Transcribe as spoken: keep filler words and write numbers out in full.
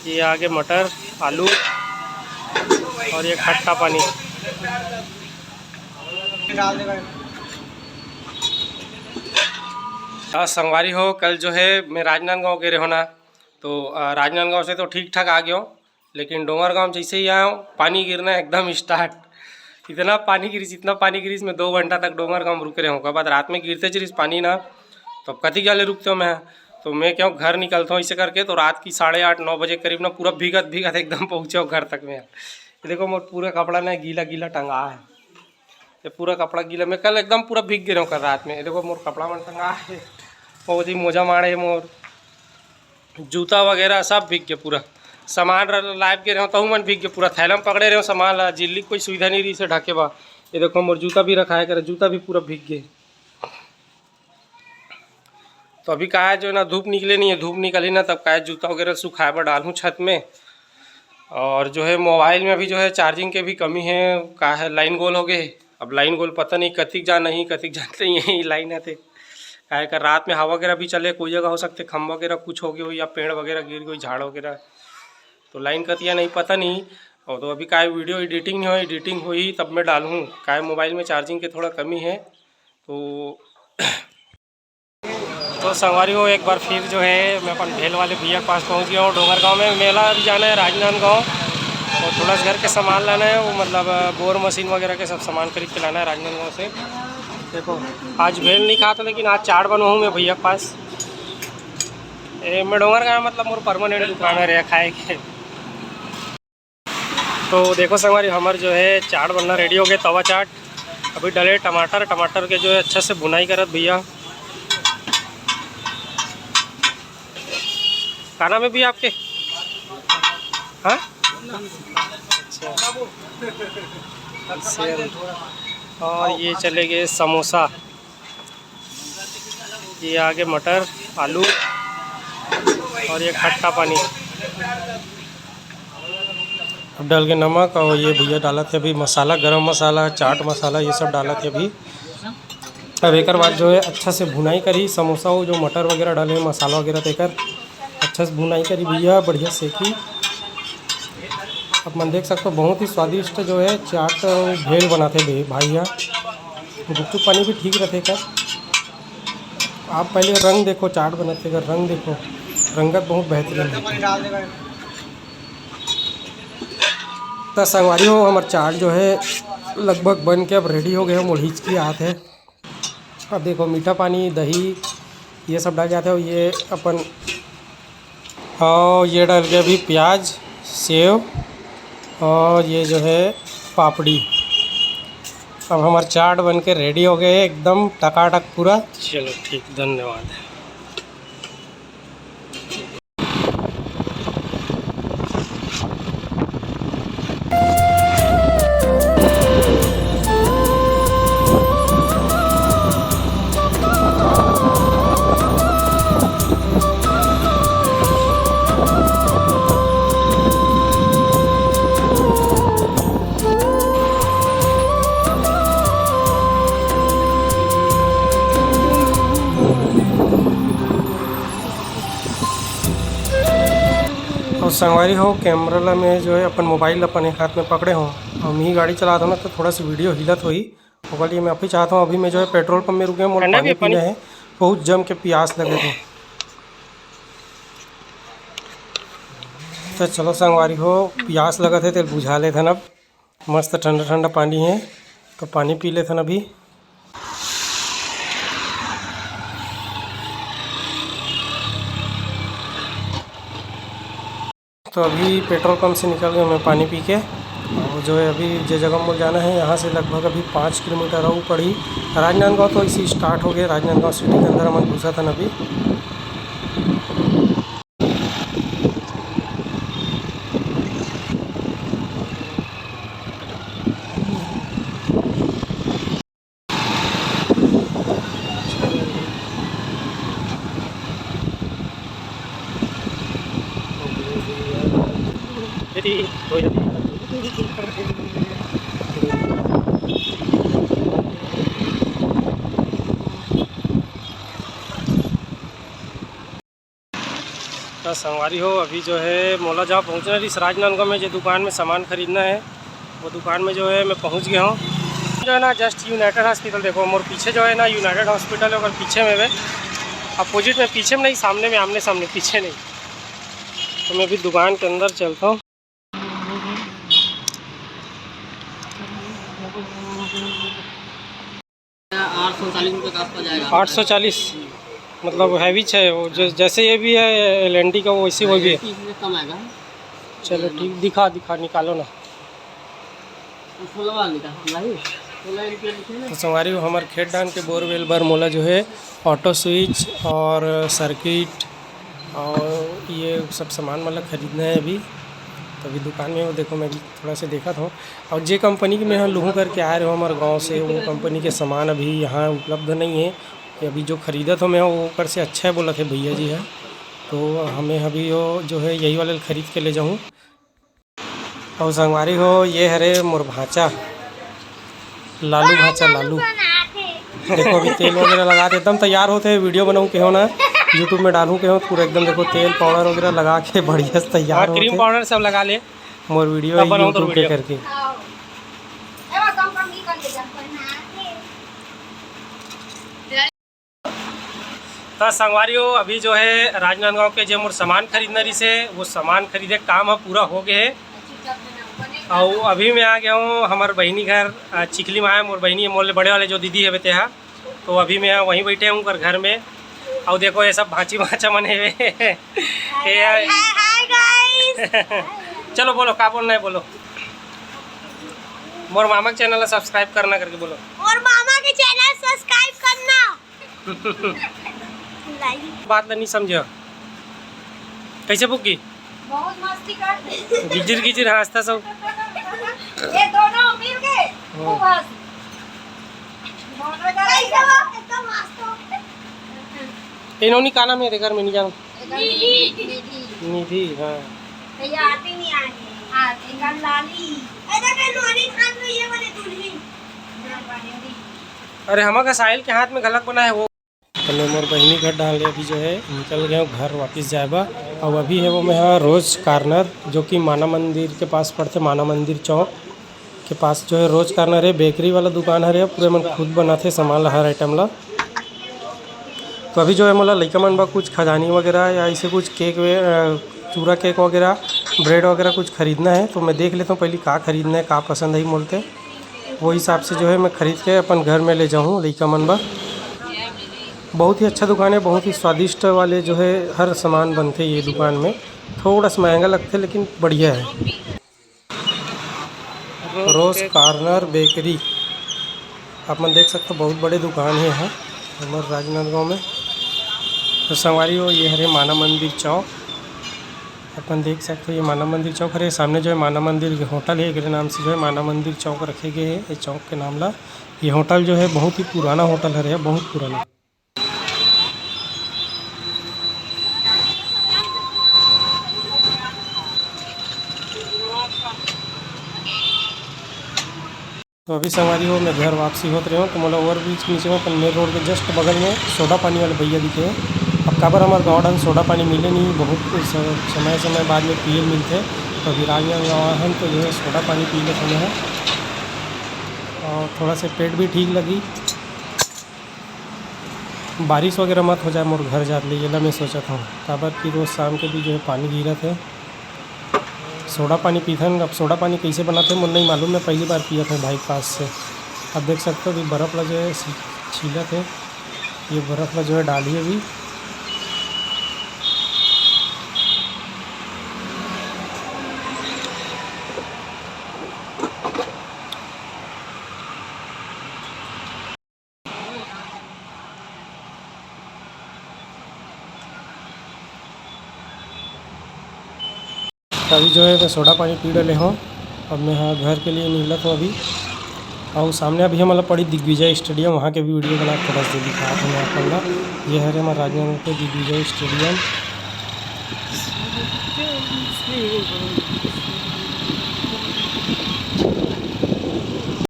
ये आगे मटर, आलू और ये खट्टा पानी। हाँ संगवारी हो, कल जो है मैं राजनांदगांव गे रहे हो ना, तो अ, राजनांदगांव से तो ठीक ठाक आ गया हूँ, लेकिन डोंगरगांव जैसे ही आया हूँ, पानी गिरना एकदम स्टार्ट। इतना पानी गिरिस, इतना पानी गिरिस, मैं दो घंटा तक डोंगरगांव रुके रहे हूँ। ओकर बाद रात में गिरते चलिस पानी ना, तो अब कति जाले रुकते हो मैं, तो मैं क्यों घर निकलता हूँ इसे करके। तो रात की साढ़े आठ नौ बजे करीब ना पूरा भीगत भीगत एकदम पहुँचे हो घर तक में। ये देखो मोर पूरा कपड़ा ना गीला गीला टंगा है, ये पूरा कपड़ा गीला। मैं कल एकदम पूरा भीग गे रहे हूँ कल रात में। ये देखो मोर कपड़ा मन टंगा है, बहुत ही मोजा माड़े है मोर, जूता वगैरह सब भीग गए पूरा। सामान लाइव गे रहे हो तहू मन भीग गए पूरा, थैला में पकड़े रहे हो सामान ला, जिल्ली कोई सुविधा नहीं रही से ढके बा। ये देखो मोर जूता भी रखाए करे, जूता भी पूरा भीग गए। तो अभी का है जो ना धूप निकले नहीं है, धूप निकली ना तब का है जूता वगैरह सुखाए बर डालूँ छत में। और जो है मोबाइल में अभी जो है चार्जिंग के भी कमी है, का है लाइन गोल हो गए। अब लाइन गोल पता नहीं कतिक जान नहीं कतिक जानते ही यही लाइन आते, काहे का रात में हवा वगैरह भी चले, कोई जगह हो सकते खम्भा वगैरह कुछ हो गया हो या पेड़ वगैरह गिर गई झाड़ वगैरह, तो लाइन कतिया नहीं पता नहीं। और तो अभी का वीडियो एडिटिंग नहीं हो, एडिटिंग हुई तब मैं डालूँ, काहे मोबाइल में चार्जिंग के थोड़ा कमी है। तो तो संगवारी हो, एक बार फिर जो है मैं अपन भेल वाले भैया के पास पहुंच गया हूँ डोंगरगांव में। मेला अभी जाना है राजनांदगांव, और थोड़ा सा घर के सामान लाना है, वो मतलब बोर मशीन वगैरह के सब सामान खरीद के लाना है राजनांदगांव से। देखो, आज भेल नहीं खाता, लेकिन आज चाट बनवाऊँ मैं भैया के पास। ए, मैं डोंगरगांव मतलब मोर परमानेंट दुकान है रे खाए के। तो देखो संगवारी, हमर जो है चाट बनना रेडी हो गया, तवा चाट। अभी डले टमाटर, टमाटर के जो है अच्छे से बुनाई करत भैया। का नाम है भैया आपके? हाँ, अच्छा। और ये चले गए समोसा। ये आगे मटर, आलू और ये खट्टा पानी। अब डाल के नमक और ये भैया डालत है अभी मसाला, गरम मसाला, चाट मसाला, ये सब डालत है अभी। अब एक बाद जो है अच्छा से भुनाई करी समोसा, वो जो मटर वगैरह डाले हैं, मसाला वगैरह देकर अच्छा से भुनाई करी भैया, बढ़िया सेकी। आप मन देख सकते हो बहुत ही स्वादिष्ट जो है चाट भेल बनाते भाई यहाँ। गुपचुप पानी भी ठीक रहते का। आप पहले रंग देखो, चाट बनाते का रंग देखो, रंगत बहुत बेहतरीन है। तो संगवारी हो, हमार चाट जो है लगभग बन के अब रेडी हो गया, मोलहिचकी आत है। अब देखो मीठा पानी, दही, ये सब डाल जाते हो। ये अपन, और ये डाल के अभी प्याज, सेव और ये जो है पापड़ी। अब हमार चाट बन के रेडी हो गए एकदम टकाटक पूरा। चलो ठीक, धन्यवाद। और संगवारी हो, कैमरा ला मैं जो है अपन मोबाइल ला अपन एक हाथ में पकड़े हो, हम ही गाड़ी चलात हो ना, तो थोड़ा सा वीडियो हिलत होही। ओकर लिए मैं अभी चाहत हूँ, अभी मैं जो है पेट्रोल पंप में रुके हूँ, मोला ठंडा पानी भी है पानी? पीना है, बहुत जम के प्यास लगे थे। तो चलो संगवारी हो, प्यास लगत है तेल बुझा लेथन। अब मस्त ठंडा ठंडा पानी है, तो पानी पी लेथन अभी। तो अभी पेट्रोल पंप से निकल गए मैं पानी पी के। और जो है अभी जे जगह मोल जाना है, यहाँ से लगभग अभी पाँच किलोमीटर और पड़ी। राजनांदगांव तो इसी स्टार्ट हो गए, राजनांदगांव सिटी के अंदर हमन घुसा था अभी। संगवारी हो, अभी जो है मोला जहाँ पहुँचना रहिस राजनांदगांव में, जो दुकान में सामान खरीदना है, वो दुकान में जो है मैं पहुँच गया हूँ। जो है ना, जस्ट यूनाइटेड हॉस्पिटल देखो, मोर पीछे जो है ना यूनाइटेड हॉस्पिटल है, ओकर पीछे में वे अपोजिट में, पीछे में नहीं, सामने में, आमने सामने, पीछे नहीं। तो मैं अभी दुकान के अंदर चलता हूँ। आठ सौ चालीस रुपये के आसपास जाएगा। आठ सौ चालीस, मतलब हैवी है वो, जो जैसे ये भी है एल एन टी का, वो वैसे वो भी है। इसमें कम आएगा। चलो ठीक, दिखा दिखा निकालो ना। सोलह वाला निकाल भाई, सोलह रुपये लिखे ना। तो संगवारी हो, हमर खेत डान के बोरवेल बर मोला जो है ऑटो स्विच और सर्किट और ये सब सामान मतलब खरीदना है अभी। तो अभी दुकान में वो देखो, मैं अभी थोड़ा सा देखा था। और जे कंपनी के मैं यहाँ लूहूँ करके आए रहे हो हमारे गाँव से, वो कंपनी के सामान अभी यहाँ उपलब्ध नहीं है। कि अभी जो खरीदत हो मैं, वो ओकर से अच्छा है बोलत हे भैया जी है। तो हमें अभी वो जो है यही वाले खरीद के ले जाऊँ। और संगवारी हो, ये हरे मोर भांचा, लालू भांचा, लालू। देखो, अभी तेल वगैरह लगा के एकदम तैयार होते हैं, वीडियो बनाऊँ के हो ना, यूट्यूब में डालूँ के हो, पूरा एकदम देखो, तेल पाउडर वगैरह लगा के बढ़िया से तैयार हाँ, क्रीम होते। पाउडर सब लगा ले। मोर वीडियो अब बनाऊँ तो यूट्यूब पे वीडियो। करके। त संगवारी हो, अभी जो है राजनांदगांव के जे मोर सामान खरीदना रहिस हे, वो सामान खरीदे के काम ह पूरा हो गए हे। अउ अभी मैं आ गया हूँ हमर बहिनी घर, अ, चिखली में आए, मोर बहिनी, मोर ले बड़े वाले जो दीदी हे तेहा। तो अभी मैं वहीं बैठे हूँ कर घर में। अउ देखो, ये सब भांची भांचा मन हे। ये हाय, हाय, गाइस। चलो बोलो, का बोलना है बोलो। मोर मामा के चैनल ला सब्सक्राइब करना करके बोलो। मोर मामा के चैनल सब्सक्राइब करना। बात ला नहीं समझे। कैसे फूकी? बहुत मस्ती कर। गिजिर गिजिर हंसता सब। ये दोनों मिल के खूब हंस। दोनों जने एकदम मस्त हो। ए नोनी, का नाम है तेकर, मैं नहीं जानूँ। निधि। निधि। निधि, हाँ। भैया आती नहीं आए। हाँ, एक लाली। ए, देख, नोनी हाथ में ये वाली दुल्हन। अरे, हमा का साहिल के हाथ में गलक बना है वो। तो मैं मोर बहिनी घर डाल ले अभी जो है निकल गए घर वापस जाए बा। और अभी है वो मैं हाँ रोज कार्नर, जो कि माना मंदिर के पास पड़ते, माना मंदिर चौक के पास जो है रोज कार्नर है, बेकरी वाला दुकान हरे, पूरे मन खुद बनाथे सामान ला, हर आइटम ला। तो अभी जो है मोला लइका मन बर कुछ खजानी वगैरह या ऐसे कुछ केक वे-, अ, चूरा केक वगैरह, ब्रेड वगैरह कुछ खरीदना है। तो मैं देख लेता हूँ पहले का खरीदना है, का पसंद है मोलते, वो हिसाब से जो है मैं खरीद के अपन घर में ले जाऊँ लइका मन बर। बहुत ही अच्छा दुकान है, बहुत ही स्वादिष्ट वाले जो है हर सामान बनते ये दुकान में। थोड़ा सा महंगा लगते लेकिन बढ़िया है। रोज कॉर्नर बेकरी आप मन देख सकते हो, बहुत बड़े दुकान हे यहाँ हमर राजनांदगांव में। तो संगवारी हो, ये हरे माना मंदिर चौक, आप मन देख सकते हो, ये माना मंदिर चौक हरे। सामने जो है माना मंदिर के होटल है, एकरे नाम से जो है माना मंदिर चौक रखे गए है, ये चौक के नाम ला। ये होटल जो है बहुत ही पुराना होटल हरे, बहुत पुराना। तो अभी संगवारी हो, मैं घर वापसी होत रहे हूँ, तो मोला ओवर ब्रिज के नीचे में अपन मेन रोड के जस्ट बगल में सोडा पानी वाले भैया दिखे। अब काबर हमारे गाँव डाहर सोडा पानी मिले नहीं, बहुत स-, समय समय बाद में पिए मिलते। तो अभी राजनांदगांव आए हैं तो जो है सोडा पानी पी लेते हैं और थोड़ा सा पेट भी ठीक लगी। बारिश वगैरह मत हो जाए मोर घर जात ले, येला मैं सोचत हूँ, काबर कि रोज शाम के भी जो है पानी गिरत है। सोडा पानी पीथन। अब सोडा पानी कैसे बनाते मोर नहीं मालूम, मैं पहली बार पियत हूँ भाई के पास से। अब देख सकते हो अभी बर्फ ला जो है सी-, छीलत है, ये बर्फ ला जो है डाली अभी। अभी जो है मैं सोडा पानी पी डले हूँ। अब मैं हाँ घर के लिए निकलत हूँ अभी। और सामने अभी हमला पड़ी दिग्विजय स्टेडियम, वहाँ के भी वीडियो बना के थोड़ा सा दिखा था मैं अपन ला। ये हरे हमारे राजनांदगांव के दिग्विजय स्टेडियम।